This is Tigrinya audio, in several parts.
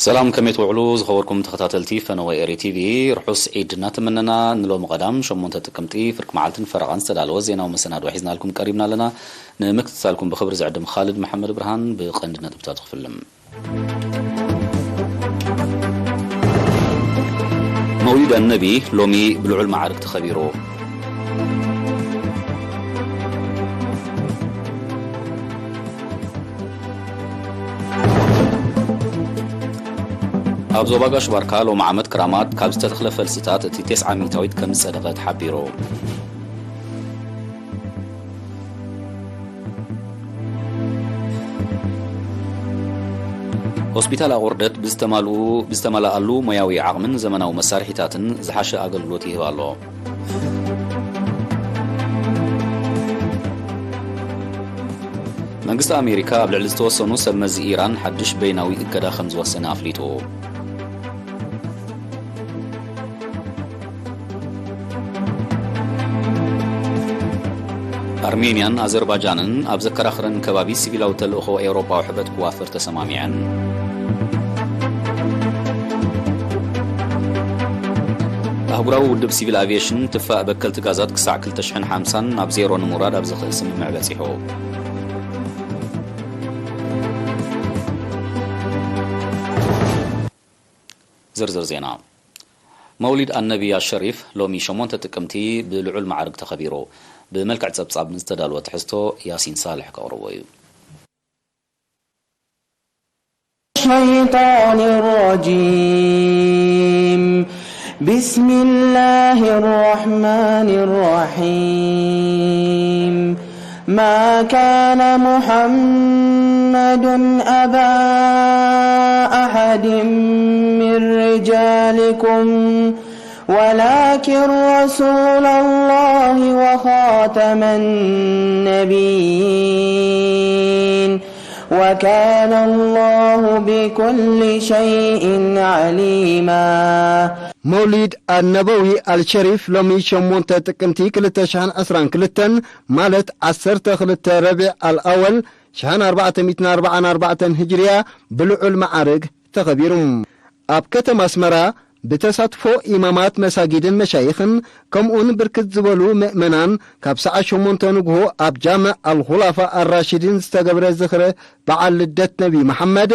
ሰላም፣ ከመይ ትውዕሉ ዝኸበርኩም ተኸታተልቲ ፈነወ ኤሪ ቲቪ? ርሑስ ዒድ እናተመነና፣ ንሎሚ ቀዳም ሸሞንተ ጥቅምቲ ፍርቂ መዓልትን ፈረቓን ዝተዳለወ ዜናዊ መሰናድኦ ሒዝናልኩም ቀሪብና ኣለና። ንምክትታልኩም ብኽብሪ ዝዕድም ኻልድ መሓመድ ብርሃን። ብቐንዲ ነጥብታት ክፍልም። መውሊድ ኣነቢ ሎሚ ብልዑል መዓርግ ተኸቢሩ። ኣብ ዞባ ጋሽ ባርካ ሎሚ ዓመት ክራማት ካብ ዝተተኽለ ፈልስታት እቲ ተስዓ ሚእታዊት ከም ዝጸደቐ ተሓቢሩ። ሆስፒታል ኣቑርደት ብዝተማልኡ-፣ ብዝተመልኣሉ ሞያዊ ዓቕምን ዘመናዊ መሳርሒታትን ዝሓሸ ኣገልግሎት ይህብ ኣሎ። መንግስቲ ኣሜሪካ ኣብ ልዕሊ ዝተወሰኑ ሰብ መዚ ኢራን ሓድሽ በይናዊ እገዳ ከም ዝወሰነ ኣፍሊጡ። ኣርሜንያን ኣዘርባጃንን ኣብ ዘከራኽረን ከባቢ ሲቪላዊ ተልእኾ ኤውሮጳዊ ሕብረት ክዋፈር ተሰማሚዐን። ኣህጉራዊ ውድብ ሲቪል ኣቪየሽን ትፋእ በከልቲ ጋዛት ክሳዕ ክልተ ሽሕን ሓምሳን ናብ ዜሮ ንምውራድ ኣብ ዘኽእል ስምምዕ በጺሑ። ዝርዝር ዜና። መውሊድ ኣነቢ ኣሸሪፍ ሎሚ ሸሞንተ ጥቅምቲ ብልዑል መዓርግ ተኸቢሩ። ብመልክዕ ጸብጻብ ንዝተዳለወ ትሕዝቶ ያሲን ሳልሕ ከቕርቦ እዩ። الشيطان الرجيم. بسم الله الرحمن الرحيم. ما كان محمد أبا أحد من رجالكم ولكن رسول الله وخاتم النبيين وكان الله بكل شيء عليما. መውሊድ ኣነበዊ ኣልሸሪፍ ሎሚ ሸሞንተ ጥቅምቲ ክልተ ሽሕን ዕስራን ክልተን፣ ማለት ዓሰርተ ክልተ ረቢዕ ኣልኣወል ሽሕን ኣርባዕተ ሚእትን ኣርባዓን ኣርባዕተን ህጅርያ፣ ብልዑል መዓርግ ተኸቢሩ። ኣብ ከተማ ኣስመራ ብተሳትፎ ኢማማት መሳጊድን መሻይኽን ከምኡን ብርክት ዝበሉ ምእመናን ካብ ሰዓት ሸሞንተ ንግሆ ኣብ ጃምዕ ኣልኹላፋ ኣራሽዲን ዝተገብረ ዝኽሪ በዓል ልደት ነቢ መሓመድ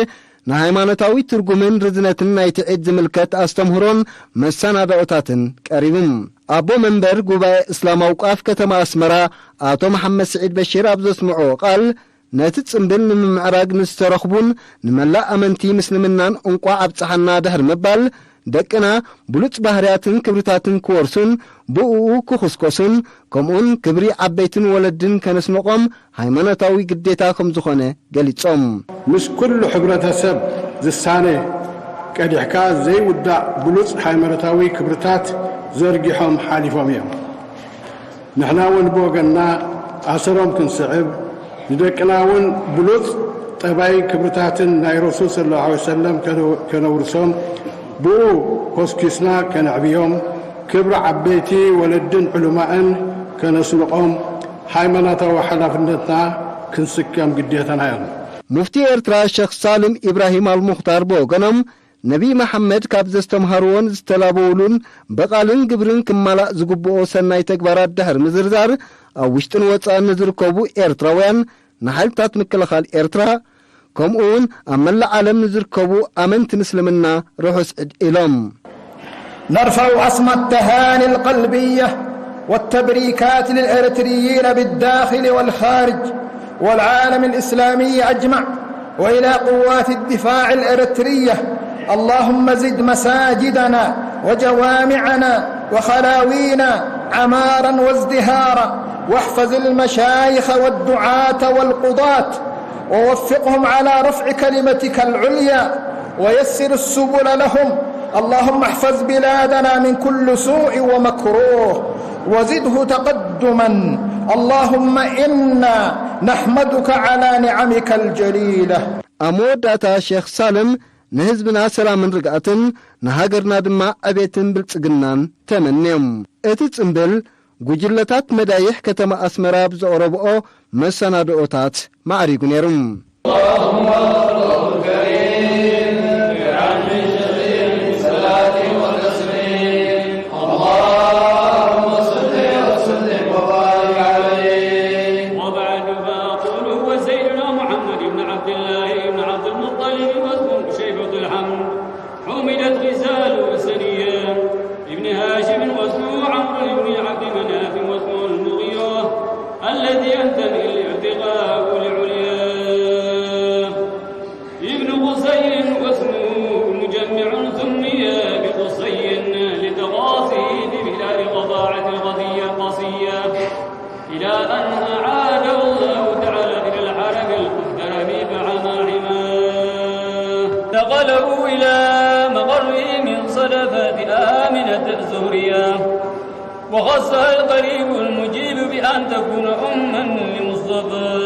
ንሃይማኖታዊ ትርጉምን ርዝነትን ናይቲ ዒድ ዝምልከት ኣስተምህሮን መሰናድኦታትን ቀሪቡ። ኣቦ መንበር ጉባኤ እስላም ኣውቃፍ ከተማ ኣስመራ ኣቶ መሓመድ ስዒድ በሺር ኣብ ዘስምዕዎ ቃል፣ ነቲ ጽምብል ንምምዕራግ ንዝተረኽቡን ንመላእ ኣመንቲ ምስልምናን እንቋዕ ኣብጽሓና ድሕሪ ምባል፣ ደቅና ብሉጽ ባህርያትን ክብርታትን ክወርሱን ብእኡ ክኹስኮሱን፣ ከምኡውን ክብሪ ዓበይትን ወለድን ከነስንቖም ሃይማኖታዊ ግዴታ ከም ዝኾነ ገሊጾም። ምስ ኩሉ ሕብረተሰብ ዝሳነ ቀዲሕካ ዘይውዳእ ብሉጽ ሃይማኖታዊ ክብርታት ዘርጊሖም ሓሊፎም እዮም። ንሕና እውን ብወገንና ኣሰሮም ክንስዕብ፣ ንደቅና እውን ብሉጽ ጠባይ ክብርታትን ናይ ረሱል ሰለላሁ ዐለይሂ ወሰለም ከነ-፣ ከነውርሶም፣ ብኡ ኮስኪስና ከነዕብዮም፣ ክብሪ ዓበይቲ ወለድን ዕሉማእን ከነስንቖም፣ ሃይማኖታዊ ሓላፍነትና ክንስከም ግዴታና እዮም። ሙፍቲ ኤርትራ ሸኽ ሳልም ኢብራሂም ኣልሙኽታር ብወገኖም፣ ነቢ መሓመድ ካብ ዘስተምሃርዎን ዝተላበውሉን ብቓልን ግብርን ክማላእ ዝግብኦ ሰናይ ተግባራት ድሕሪ ምዝርዛር፣ ኣብ ውሽጥን ወጻእን ንዝርከቡ ኤርትራውያን፣ ንሓይልታት ምክልኻል ኤርትራ፣ ከምኡ እውን ኣብ መላእ ዓለም ንዝርከቡ ኣመንቲ ምስልምና ርሑስ ዒድ ኢሎም። نرفع أسمى التهاني القلبية والتبريكات للإريتريين بالداخل والخارج والعالم الإسلامي أجمع، وإلى قوات الدفاع الإريترية. اللهم زد مساجدنا وجوامعنا وخلاوينا عمارا وازدهارا، واحفظ المشايخ والدعاة والقضاة، ووفقهم على رفع كلمتك العليا، ويسر السبل لهم. اللهم احفظ بلادنا من كل سوء ومكروه، وزده تقدما. اللهم إنا نحمدك على نعمك الجليلة. ኣብ መወዳእታ ሸኽ ሳልም ንህዝብና ሰላምን ርግኣትን፣ ንሃገርና ድማ ዕቤትን ብልጽግናን ተመንዮም። እቲ ጽምብል ጉጅለታት መዳይሕ ከተማ ኣስመራ ብዘቕረብኦ መሰናድኦታት ማዕሪጉ ነይሩ። يزال سنيا ابن هاشم واسمه عمرو بن عبد مناف واسمه المغيرة الذي ينتمي الاعتقاء لعليا ابن قصي واسمه مجمع سمي بقصي لتراثه ببلاد الرضاعة الغزية القصية إلى أن أعاده الله تعالى إلى العالم المحترم فعمى حماه. نقله إلى مقره من صدفات آمنة الزهرية، وخصها القريب المجيب بأن تكون أما لمصطفى.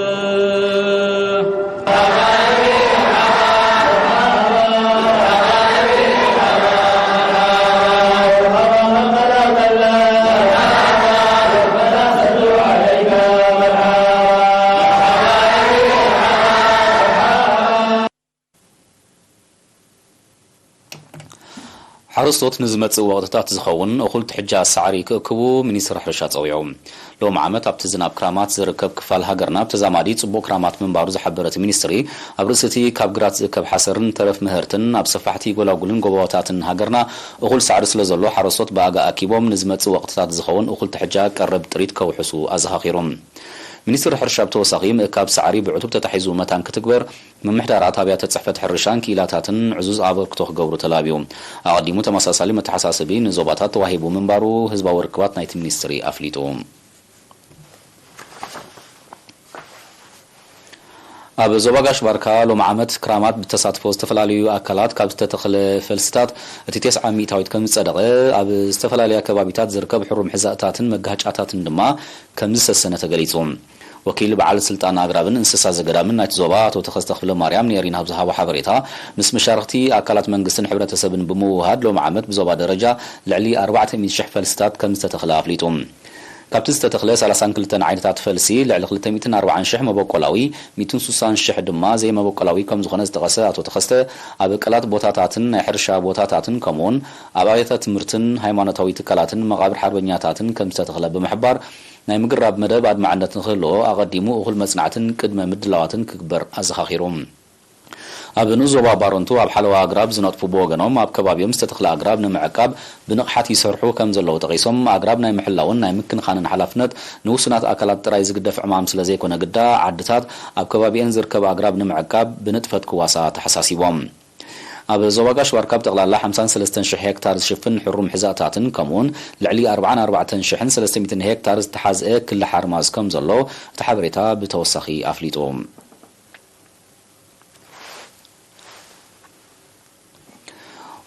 ሓረስቶት ንዝመጽእ ወቕትታት ዝኸውን እኹል ትሕጃ ሳዕሪ ክእክቡ ሚኒስትሪ ሕርሻ ጸዊዑ። ሎም ዓመት ኣብቲ ዝናብ ክራማት ዝርከብ ክፋል ሃገርና ብተዛማዲ ጽቡቕ ክራማት ምንባሩ ዝሓበረ እቲ ሚኒስትሪ፣ ኣብ ርእሲ እቲ ካብ ግራት ዝእከብ ሓሰርን ተረፍ ምህርትን ኣብ ሰፋሕቲ ጎላጉልን ጎቦታትን ሃገርና እኹል ሳዕሪ ስለ ዘሎ ሓረስቶት ብኣጋ ኣኪቦም ንዝመጽእ ወቕትታት ዝኸውን እኹል ትሕጃ ቀረብ ጥሪት ከውሕሱ ኣዘኻኺሩ። ሚኒስትሪ ሕርሻ ብተወሳኺ ምእካብ ሳዕሪ ብዕቱብ ተታሒዙ መታን ክትግበር ምምሕዳራት ኣብያተ ጽሕፈት ሕርሻን ክኢላታትን ዕዙዝ ኣበርክቶ ክገብሩ ተላብዩ። ኣቐዲሙ ተመሳሳሊ መተሓሳሰቢ ንዞባታት ተዋሂቡ ምንባሩ ህዝባዊ ርክባት ናይቲ ሚኒስትሪ ኣፍሊጡ። ኣብ ዞባ ጋሽ ባርካ ሎም ዓመት ክራማት ብተሳትፎ ዝተፈላለዩ ኣካላት ካብ ዝተተኽለ ፈልስታት እቲ ተስዓ ሚእታዊት ከም ዝጸደቐ ኣብ ዝተፈላለያ ከባቢታት ዝርከብ ሕሩም ሕዛእታትን መጋህጫታትን ድማ ከም ዝሰሰነ ተገሊጹ። ወኪል በዓል ስልጣን ኣግራብን እንስሳ ዘገዳምን ናይቲ ዞባ ኣቶ ተኸስተ ክፍለ ማርያም ንኤሪና ኣብ ዝሃቦ ሓበሬታ፣ ምስ መሻርኽቲ ኣካላት መንግስትን ሕብረተሰብን ብምውህሃድ ሎም ዓመት ብዞባ ደረጃ ልዕሊ ኣርባዕተ ሚእቲ ሽሕ ፈልስታት ከም ዝተተኽለ ኣፍሊጡ። ካብቲ ዝተተኽለ ሰላሳን ክልተን ዓይነታት ፈልሲ ልዕሊ ክልተ ሚእትን ኣርባዓን ሽሕ መበቆላዊ፣ ሚእትን ስሳን ሽሕ ድማ ዘይመበቆላዊ ከም ዝኾነ ዝጠቐሰ ኣቶ ተኸስተ፣ ኣብ ቀላት ቦታታትን ናይ ሕርሻ ቦታታትን ከምኡውን ኣብ ኣብያተ ትምህርትን ሃይማኖታዊ ትካላትን መቓብር ሓርበኛታትን ከም ዝተተኽለ ብምሕባር፣ ናይ ምግራብ መደብ ኣድማዕነት ንክህልዎ ኣቐዲሙ እኹል መጽናዕትን ቅድመ ምድላዋትን ክግበር ኣዘኻኺሩ። ኣብ ንኡስ ዞባ ባረንቱ ኣብ ሓለዋ ኣግራብ ዝነጥፉ ብወገኖም ኣብ ከባቢኦም ዝተተኽለ ኣግራብ ንምዕቃብ ብንቕሓት ይሰርሑ ከም ዘለዉ ጠቒሶም፣ ኣግራብ ናይ ምሕላውን ናይ ምክንኻንን ሓላፍነት ንውሱናት ኣካላት ጥራይ ዝግደፍ ዕማም ስለ ዘይኮነ ግዳ ዓድታት ኣብ ከባቢኤን ዝርከብ ኣግራብ ንምዕቃብ ብንጥፈት ክዋሳ ተሓሳሲቦም። ኣብ ዞባ ጋሽ ባርካ ብጠቕላላ ሓምሳን ሰለስተን ሽሕ ሄክታር ዝሽፍን ሕሩም ሕዛእታትን ከምኡውን ልዕሊ ኣርባዓን ኣርባዕተን ሽሕን ሰለስተ ሚእትን ሄክታር ዝተሓዝአ ክሊ ሓርማዝ ከም ዘሎ እቲ ሓበሬታ ብተወሳኺ ኣፍሊጡ።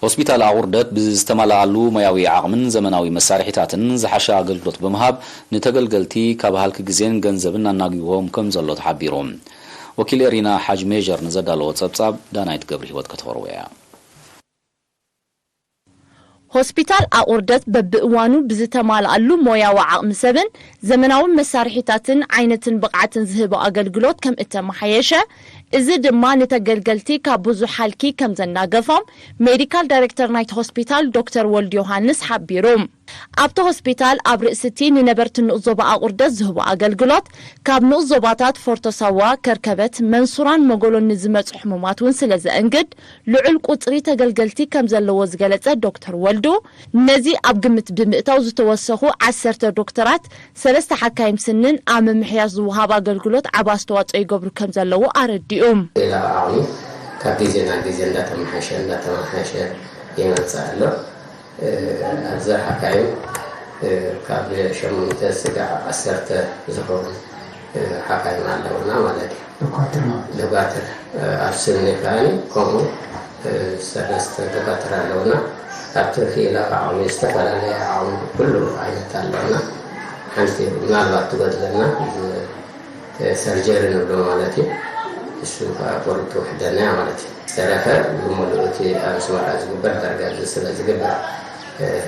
ሆስፒታል ኣቑርደት ብዝተማልኣሉ ሞያዊ ዓቕምን ዘመናዊ መሳርሒታትን ዝሓሸ ኣገልግሎት ብምሃብ ንተገልገልቲ ካብ ሃልኪ ግዜን ገንዘብን ኣናጊዎም ከም ዘሎ ተሓቢሩ። ወኪል ኤሪና ሓጅ ሜጀር ንዘዳለዎ ጸብጻብ ዳናይት ገብረ ህይወት ከተቕርቦ እያ። ሆስፒታል ኣቑርደት በብእዋኑ ብዝተማልኣሉ ሞያዊ ዓቕሚ ሰብን ዘመናዊ መሳርሒታትን ዓይነትን ብቕዓትን ዝህቦ ኣገልግሎት ከም እተመሓየሸ፣ እዚ ድማ ንተገልገልቲ ካብ ብዙሕ ሃልኪ ከም ዘናገፎም ሜዲካል ዳይሬክተር ናይቲ ሆስፒታል ዶክተር ወልዱ ዮሃንስ ሓቢሩ። ኣብቲ ሆስፒታል ኣብ ርእሲ እቲ ንነበርቲ ንኡስ ዞባ ኣቑርደት ዝህቦ ኣገልግሎት፣ ካብ ንኡስ ዞባታት ፎርቶ ሳዋ፣ ከርከበት፣ መንሱራን መጎሎን ንዝመጹ ሕሙማት እውን ስለ ዘእንግድ፣ ልዑል ቁጽሪ ተገልገልቲ ከም ዘለዎ ዝገለጸ ዶክተር ወልዱ፣ ነዚ ኣብ ግምት ብምእታው ዝተወሰኹ ዓሰርተ ዶክተራት፣ ሰለስተ ሓካይም ስንን ኣብ ምምሕያሽ ዝወሃብ ኣገልግሎት ዓቢ ኣስተዋጽኦ ይገብሩ ከም ዘለዉ ኣረዲኡ። ሌላ ዓቕሚ ካብ ግዜ ናብ ግዜ እንዳተመሓሸ እንዳተመሓሸ ይመጽእ ኣሎ። ኣብዚ ሓካይም ካብ ሸሞንተ ስጋዕ ዓሰርተ ዝኾኑ ሓካይም ኣለውና ማለት እዩ። ዶኳትር ኣብ ስኒ ከዓኒ ከምኡ ሰለስተ ዶኳትር ኣለውና። ኣብቲ ክኢላ ዓቕሚ ዝተፈላለየ ዓቕሚ ኩሉ ዓይነት ኣለውና። ሓንቲ ምናልባት ትጎድለና ሰርጀሪ ንብሎ ማለት እዩ። እሱ ከዓ ቁሩብ ትውሕደና እያ ማለት እዩ። ዝተረፈ ብምሉእ እቲ ኣብ ኣስመራ ዝግበር ዳርጋ እዚ ስለ ዝግበር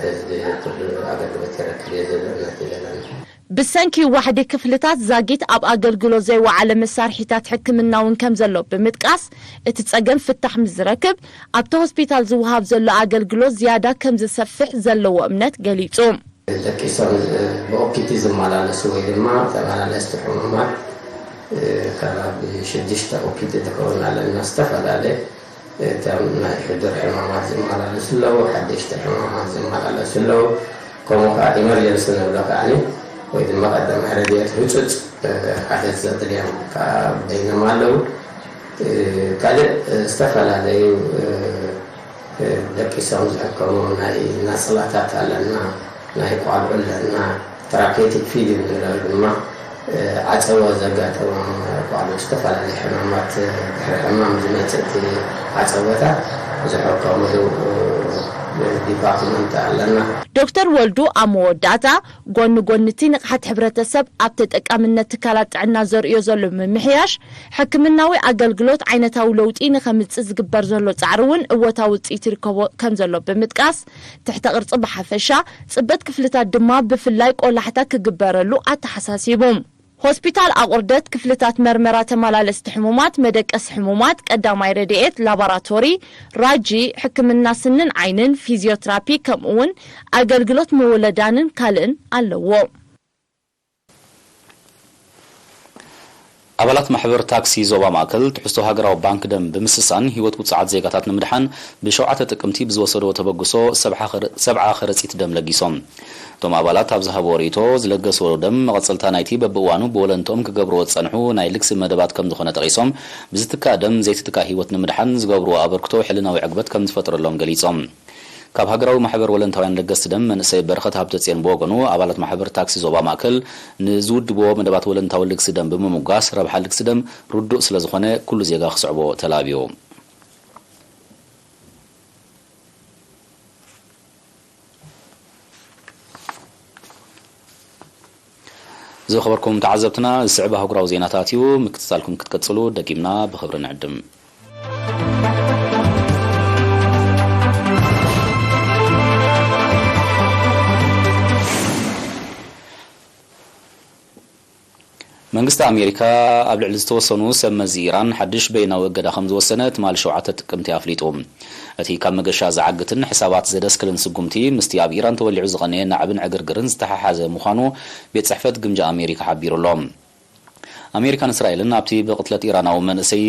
ህዝቢ ኩሉ ኣገልግሎት ይረክብ እየ ዝብል እምነት እዩ ዘለና። ብሰንኪ ዋሕዲ ክፍልታት ዛጊት ኣብ ኣገልግሎት ዘይወዓለ መሳርሒታት ሕክምና እውን ከም ዘሎ ብምጥቃስ፣ እቲ ጸገም ፍታሕ ምስ ዝረክብ ኣብቲ ሆስፒታል ዝወሃብ ዘሎ ኣገልግሎት ዝያዳ ከም ዝሰፍሕ ዘለዎ እምነት ገሊጹ። ደቂሶም ብኦኪቲ ዝመላለሱ ወይ ድማ ተመላለስቲ ሕሙማት ከባቢ ሽዱሽተ ኦኪቲ ዝኸውን ኣለና ዝተፈላለየ እቶም ናይ ሕዱር ሕማማት ዝመላለሱ ኣለዉ፣ ሓደሽቲ ሕማማት ዝመላለሱ ኣለዉ። ከምኡ ከዓ ኢመርጀንሲ ንብሎ ከዓኒ ወይ ድማ ቀዳማይ ረድኤት ህፁፅ ሓገዝ ዘድልዮም ከዓ በይኖም ኣለዉ። ካልእ ዝተፈላለዩ ደቂሶም ዝሕከሙ ናይ ናፅላታት ኣለና፣ ናይ ቋልዑ ኣለና። ተራፔቲክ ፊድ እንብሎ ድማ ዓፀቦ ዘጋጠሞም ቋልዑ ዝተፈላለዩ ሕማማት ድሕሪ ሕማም ዝመፅእ እቲ ዓፀቦታት ዝሕከምሉ ዲፓርትመንት ኣለና። ዶክተር ወልዱ ኣብ መወዳእታ፣ ጎኒ ጎኒ እቲ ንቕሓት ሕብረተሰብ ኣብ ተጠቃምነት ትካላት ጥዕና ዘርእዮ ዘሎ ምምሕያሽ ሕክምናዊ ኣገልግሎት ዓይነታዊ ለውጢ ንኸምፅእ ዝግበር ዘሎ ፃዕሪ እውን እወታዊ ውፅኢት ይርከቦ ከም ዘሎ ብምጥቃስ፣ ትሕተ ቅርፂ ብሓፈሻ ፅበት ክፍልታት ድማ ብፍላይ ቆላሕታ ክግበረሉ ኣተሓሳሲቡ። ሆስፒታል ኣቑርደት ክፍልታት መርመራ ተመላለስቲ ሕሙማት፣ መደቀሲ ሕሙማት፣ ቀዳማይ ረድኤት፣ ላቦራቶሪ፣ ራጂ፣ ሕክምና ስንን ዓይንን፣ ፊዚዮትራፒ ከምኡ እውን ኣገልግሎት ምውለዳንን ካልእን ኣለዎ። ኣባላት ማሕበር ታክሲ ዞባ ማእከል ትሕዝቶ ሃገራዊ ባንክ ደም ብምስሳን ህይወት ውጹዓት ዜጋታት ንምድሓን ብሸውዓተ ጥቅምቲ ብዝወሰድዎ ተበግሶ ሰብዓ ከረጺት ደም ለጊሶም። እቶም ኣባላት ኣብ ዝሃብዎ ርእይቶ፣ ዝለገስዎ ደም መቐጸልታ ናይቲ በብእዋኑ ብወለንትኦም ክገብርዎ ዝጸንሑ ናይ ልግሲ መደባት ከም ዝኾነ ጠቒሶም፣ ብዝትካእ ደም ዘይትትካእ ህይወት ንምድሓን ዝገብርዎ ኣበርክቶ ሕልናዊ ዕግበት ከም ዝፈጥረሎም ገሊጾም። ካብ ሃገራዊ ማሕበር ወለንታውያን ለገስቲ ደም መንእሰይ በረኸት ሃብተጽዮን ብወገኑ፣ ኣባላት ማሕበር ታክሲ ዞባ ማእከል ንዝውድብዎ መደባት ወለንታዊ ልግሲ ደም ብምምጓስ፣ ረብሓ ልግሲ ደም ርዱእ ስለ ዝኾነ ኩሉ ዜጋ ክስዕቦ ተላብዩ። ዝኸበርኩም ተዓዘብትና፣ ዝስዕብ ኣህጉራዊ ዜናታት እዩ። ምክትታልኩም ክትቀጽሉ ደጊምና ብኽብሪ ንዕድም። መንግስቲ ኣሜሪካ ኣብ ልዕሊ ዝተወሰኑ ሰብ መዚ ኢራን ሓድሽ በይናዊ እገዳ ከም ዝወሰነ ትማሊ ሸውዓተ ጥቅምቲ ኣፍሊጡ። እቲ ካብ መገሻ ዝዓግትን ሕሳባት ዘደስክልን ስጉምቲ፣ ምስቲ ኣብ ኢራን ተወሊዑ ዝቐነየ ናዕብን ዕግርግርን ዝተሓሓዘ ምዃኑ ቤት ጽሕፈት ግምጃ ኣሜሪካ ሓቢሩ ኣሎ። ኣሜሪካን እስራኤልን ኣብቲ ብቕትለት ኢራናዊ መንእሰይ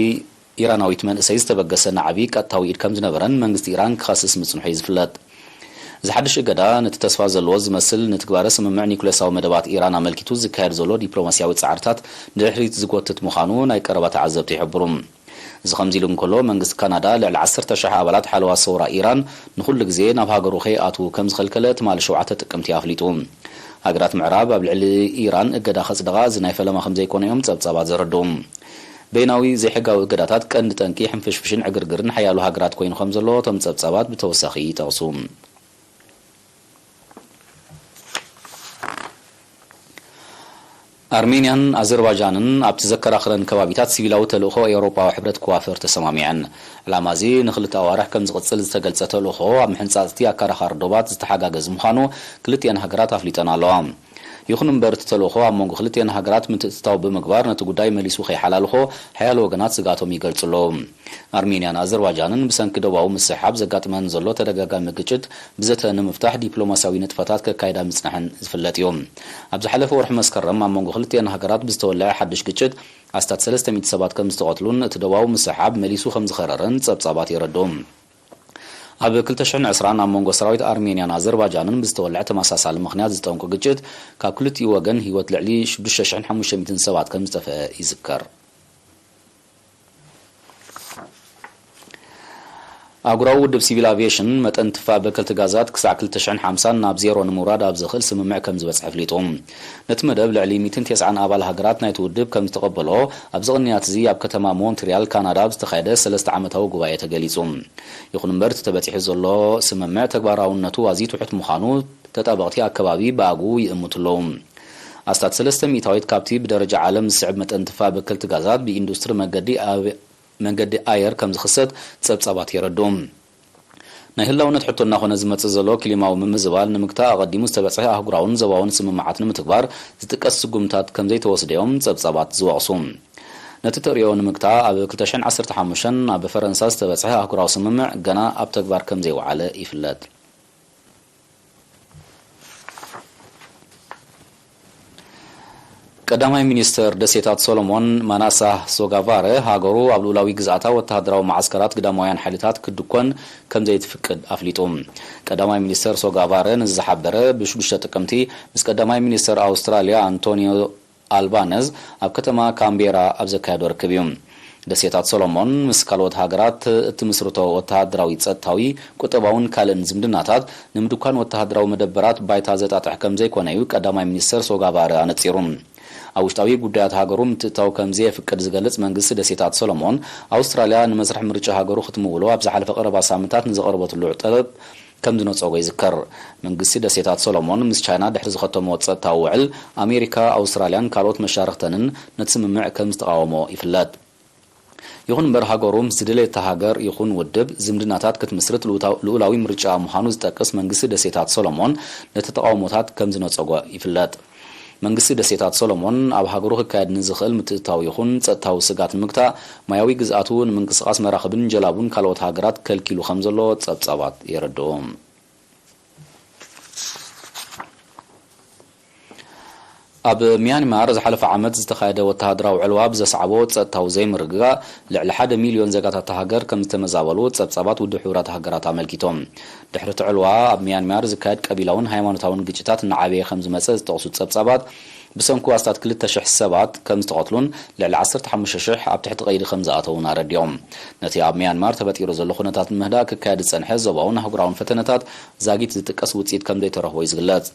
ኢራናዊት መንእሰይ ዝተበገሰ ናዕቢ ቀጥታዊ ኢድ ከም ዝነበረን መንግስቲ ኢራን ክኸስስ ምጽንሑ እዩ ዝፍለጥ። እዚ ሓድሽ እገዳ፣ ነቲ ተስፋ ዘለዎ ዝመስል ንትግባረ ስምምዕ ኒኩሌሳዊ መደባት ኢራን ኣመልኪቱ ዝካየድ ዘሎ ዲፕሎማስያዊ ጻዕርታት ንድሕሪት ዝጎትት ምዃኑ ናይ ቀረባ ተዓዘብቲ ይሕብሩ። እዚ ከምዚ ኢሉ እንከሎ፣ መንግስቲ ካናዳ ልዕሊ ዓሰርተ ሽሕ ኣባላት ሓለዋ ሰውራ ኢራን ንኹሉ ግዜ ናብ ሃገሩ ከይኣትዉ ከም ዝኸልከለ ትማሊ ሸውዓተ ጥቅምቲ ኣፍሊጡ። ሃገራት ምዕራብ ኣብ ልዕሊ ኢራን እገዳ ከጽድቓ እዚ ናይ ፈለማ ከም ዘይኮነ እዮም ጸብጻባት ዘረድኡ። በይናዊ ዘይሕጋዊ እገዳታት ቀንዲ ጠንቂ ሕንፍሽፍሽን ዕግርግርን ሓያሎ ሃገራት ኮይኑ ከም ዘሎ እቶም ጸብጻባት ብተወሳኺ ይጠቕሱ። ኣርሜንያን ኣዘርባጃንን ኣብቲ ዘከራኽረን ከባቢታት ሲቪላዊ ተልእኾ ኤውሮጳዊ ሕብረት ክዋፈር ተሰማሚዐን። ዕላማ እዚ ንኽልተ ኣዋርሕ ከም ዝቕጽል ዝተገልጸ ተልእኾ፣ ኣብ ምሕንጻጽ እቲ ኣከራኻሪ ዶባት ዝተሓጋገዝ ምዃኑ ክልቲኣን ሃገራት ኣፍሊጠን ኣለዋ። ይኹን እምበር፣ እቲ ተልእኾ ኣብ መንጎ ክልቲኣን ሃገራት ምትእትታው ብምግባር፣ ነቲ ጉዳይ መሊሱ ከይሓላልኾ ሓያሎ ወገናት ስግኣቶም ይገልጹ ኣለዉ። ኣርሜንያን ኣዘርባጃንን ብሰንኪ ዶባዊ ምስሕሓብ ዘጋጥመን ዘሎ ተደጋጋሚ ግጭት ብዘተ ንምፍታሕ ዲፕሎማስያዊ ንጥፈታት ከካይዳ ምጽንሐን ዝፍለጥ እዩ። ኣብ ዝሓለፈ ወርሒ መስከረም ኣብ መንጎ ክልቲኣን ሃገራት ብዝተወልዐ ሓድሽ ግጭት ኣስታት ሰለስተ ሚእቲ ሰባት ከም ዝተቐትሉን እቲ ዶባዊ ምስሕሓብ መሊሱ ከም ዝኸረረን ጸብጻባት የረድኡ። ኣብ ክልተ ሽሕን ዕስራን ኣብ መንጎ ሰራዊት ኣርሜንያን ኣዘርባጃንን ብዝተወልዐ ተመሳሳሊ ምኽንያት ዝጠንቁ ግጭት ካብ ክልቲኡ ወገን ህይወት ልዕሊ ሽዱሽተ ሽሕን ሓሙሽተ ሚእትን ሰባት ከም ዝጠፍአ ይዝከር። ኣህጉራዊ ውድብ ሲቪል ኣቪየሽን መጠን ትፋ በከልቲ ጋዛት ክሳዕ ክልተ ሽሕን ሓምሳን ናብ ዜሮ ንምውራድ ኣብ ዘኽእል ስምምዕ ከም ዝበጽሐ ኣፍሊጡ። ነቲ መደብ ልዕሊ ሚእትን ተስዓን ኣባል ሃገራት ናይቲ ውድብ ከም ዝተቐበሎ ኣብዚ ቅንያት እዚ ኣብ ከተማ ሞንትሪያል ካናዳ ኣብ ዝተኻየደ ሰለስተ ዓመታዊ ጉባኤ ተገሊጹ። ይኹን እምበር እቲ ተበጺሑ ዘሎ ስምምዕ ተግባራውነቱ ኣዝዩ ትሑት ምዃኑ ተጣበቕቲ ኣከባቢ ብኣግኡ ይእምቱ ኣለዉ። ኣስታት ሰለስተ ሚእታዊት ካብቲ ብደረጃ ዓለም ዝስዕብ መጠን ትፋ በከልቲ ጋዛት ብኢንዱስትሪ መገዲ ኣየ- መንገዲ ኣየር ከም ዝኽሰት ጸብጻባት የረድኡ። ናይ ህላውነት ሕቶ እናኾነ ዝመጽእ ዘሎ ክሊማዊ ምምዝባል ንምግታእ ኣቐዲሙ ዝተበጽሐ ኣህጉራውን ዞባውን ስምምዓት ንምትግባር ዝጥቀስ ስጉምታት ከም ዘይተወስደ እዮም ጸብጻባት ዝወቕሱ። ነቲ ተርእዮ ንምግታእ ኣብ ክልተ ሽሕን ዓሰርተ ሓሙሽተን ኣብ ፈረንሳ ዝተበጽሐ ኣህጉራዊ ስምምዕ ገና ኣብ ተግባር ከም ዘይወዓለ ይፍለጥ። ቀዳማይ ሚኒስተር ደሴታት ሶሎሞን ማናሳ ሶጋቫረ፣ ሃገሩ ኣብ ልኡላዊ ግዝኣታ ወተሃደራዊ መዓስከራት ግዳማውያን ሓይልታት ክትድኮን ከም ዘይትፍቅድ ኣፍሊጡ። ቀዳማይ ሚኒስተር ሶጋቫረ ነዚ ዝሓበረ ብሽዱሽተ ጥቅምቲ ምስ ቀዳማይ ሚኒስተር ኣውስትራልያ ኣንቶኒዮ ኣልባነዝ ኣብ ከተማ ካምቤራ ኣብ ዘካየዶ ርክብ እዩ። ደሴታት ሶሎሞን ምስ ካልኦት ሃገራት እትምስርቶ ወተሃደራዊ፣ ጸጥታዊ፣ ቁጠባውን ካልእን ዝምድናታት ንምድኳን ወተሃደራዊ መደበራት ባይታ ዘጣጥሕ ከም ዘይኮነ እዩ ቀዳማይ ሚኒስተር ሶጋቫረ ኣነጺሩ። ኣብ ውሽጣዊ ጉዳያት ሃገሩ ምትእታው ከም ዘየፍቅድ ዝገልጽ መንግስቲ ደሴታት ሶሎሞን፣ ኣውስትራልያ ንመስርሕ ምርጫ ሃገሩ ክትምውሎ ኣብ ዝሓለፈ ቀረባ ሳምንታት ንዘቕረበትሉ ጠለብ ከም ዝነጸጎ ይዝከር። መንግስቲ ደሴታት ሶሎሞን ምስ ቻይና ድሕሪ ዝኸተሞ ጸጥታዊ ውዕል፣ ኣሜሪካ፣ ኣውስትራልያን ካልኦት መሻርኽተንን ነቲ ስምምዕ ከም ዝተቓወሞ ይፍለጥ። ይኹን እምበር፣ ሃገሩ ምስ ዝደለየታ ሃገር ይኹን ውድብ ዝምድናታት ክትምስርት ልኡታ-፣ ልኡላዊ ምርጫ ምዃኑ ዝጠቅስ መንግስቲ ደሴታት ሶሎሞን ነቲ ተቓውሞታት ከም ዝነጸጎ ይፍለጥ። መንግስቲ ደሴታት ሶሎሞን ኣብ ሃገሩ ክካየድ ንዝኽእል ምትእትታው ይኹን ጸጥታዊ ስጋት ንምግታእ፣ ማያዊ ግዝኣቱ ንምንቅስቓስ መራኽብን ጀላቡን ካልኦት ሃገራት ከልኪሉ ከም ዘሎ ጸብጻባት የረድኡ። ኣብ ሚያንማር ዝሓለፈ ዓመት ዝተኻየደ ወተሃደራዊ ዕልዋ ብዘስዓቦ ጸጥታዊ ዘይምርግጋእ፣ ልዕሊ ሓደ ሚልዮን ዜጋታት እታ ሃገር ከም ዝተመዛበሉ ጸብጻባት ውድብ ሕቡራት ሃገራት ኣመልኪቶም። ድሕሪ እቲ ዕልዋ፣ ኣብ ሚያንማር ዝካየድ ቀቢላውን ሃይማኖታውን ግጭታት እናዓበየ ከም ዝመጸ ዝጠቕሱ ጸብጻባት፣ ብሰንኩ ኣስታት ክልተ ሽሕ ሰባት ከም ዝተቐትሉን ልዕሊ ዓሰርተ ሓሙሽተ ሽሕ ኣብ ትሕቲ ቀይዲ ከም ዝኣተዉን ኣረዲኦም። ነቲ ኣብ ሚያንማር ተፈጢሩ ዘሎ ኩነታት ንምህዳእ ክካየድ ዝጸንሐ ዞባውን ኣህጉራውን ፈተነታት ዛጊት ዝጥቀስ ውጽኢት ከም ዘይተረኽቦ እዩ ዝግለጽ።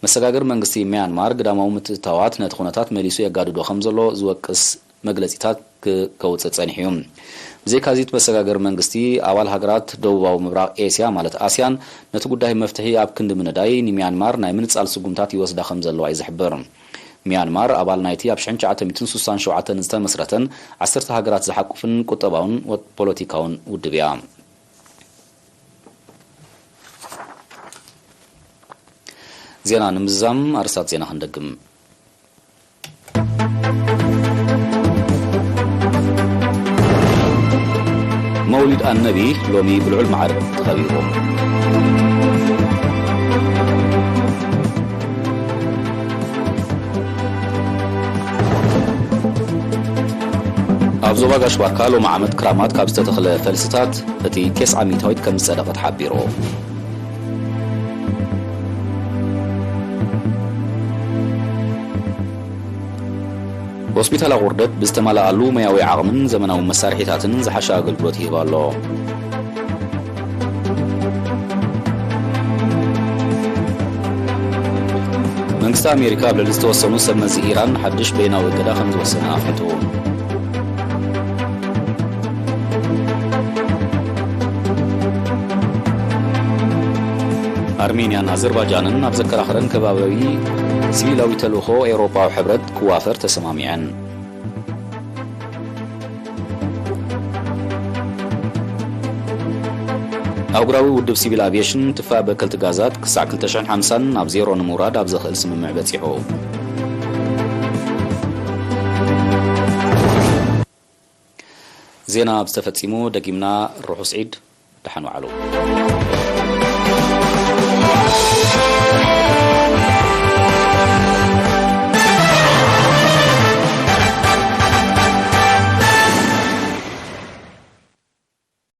መሰጋገሪ መንግስቲ ሚያንማር፣ ግዳማዊ ምትእትታዋት ነቲ ኩነታት መሊሱ የጋድዶ ከም ዘሎ ዝወቅስ መግለጺታት ክ-፣ ከውጽእ ጸኒሑ እዩ። ብዘይካዚ፣ እቲ መሰጋገሪ መንግስቲ፣ ኣባል ሃገራት ደቡባዊ ምብራቕ ኤስያ፣ ማለት ኣስያን፣ ነቲ ጉዳይ መፍትሒ ኣብ ክንዲ ምንዳይ፣ ንሚያንማር ናይ ምንጻል ስጉምታት ይወስዳ ከም ዘለዋ እዩ ዝሕብር። ሚያንማር ኣባል ናይቲ ኣብ ሽሕን ትሽዓተ ሚእትን ስሳን ሸውዓተን ዝተመስረተን ዓሰርተ ሃገራት ዝሓቁፍን ቁጠባውን ወ-፣ ፖለቲካውን ውድብ እያ። ዜና ንምዝዛም ኣርስታት ዜና ክንደግም። መውሊድ ኣነቢ ሎሚ ብልዑል ማዕርግ ተኸቢሩ። ኣብ ዞባ ጋሽ ባርካ ሎሚ ዓመት ክራማት ካብ ዝተተኽለ ፈልስታት እቲ ቴስዓ ሚእታዊት ከም ዝጸደቐ ተሓቢሩ። ሆስፒታል ኣቑርደት ብዝተማልኣሉ ሞያዊ ዓቕምን ዘመናዊ መሳርሒታትን ዝሓሸ ኣገልግሎት ይህብ ኣሎ። መንግስቲ ኣሜሪካ ኣብ ልዕሊ ዝተወሰኑ ሰብ መዚ ኢራን ሓድሽ በይናዊ እገዳ ከም ዝወሰነ ኣፍሊጡ። ኣርሜንያን ኣዘርባጃንን ኣብ ዘከራኽረን ከባቢያዊ ሲቪላዊ ተልእኾ ኤውሮጳዊ ሕብረት ክዋፈር ተሰማሚዐን። ኣህጉራዊ ውድብ ሲቪል ኣቪየሽን ትፋ በከልቲ ጋዛት ክሳዕ ክልተ ሽሕን ሓምሳን ናብ ዜሮ ንምውራድ ኣብ ዘኽእል ስምምዕ በጺሑ። ዜና ኣብ ዝተፈጺሙ ደጊምና ርሑስ ዒድ፣ ደሓን ዋዕሉ።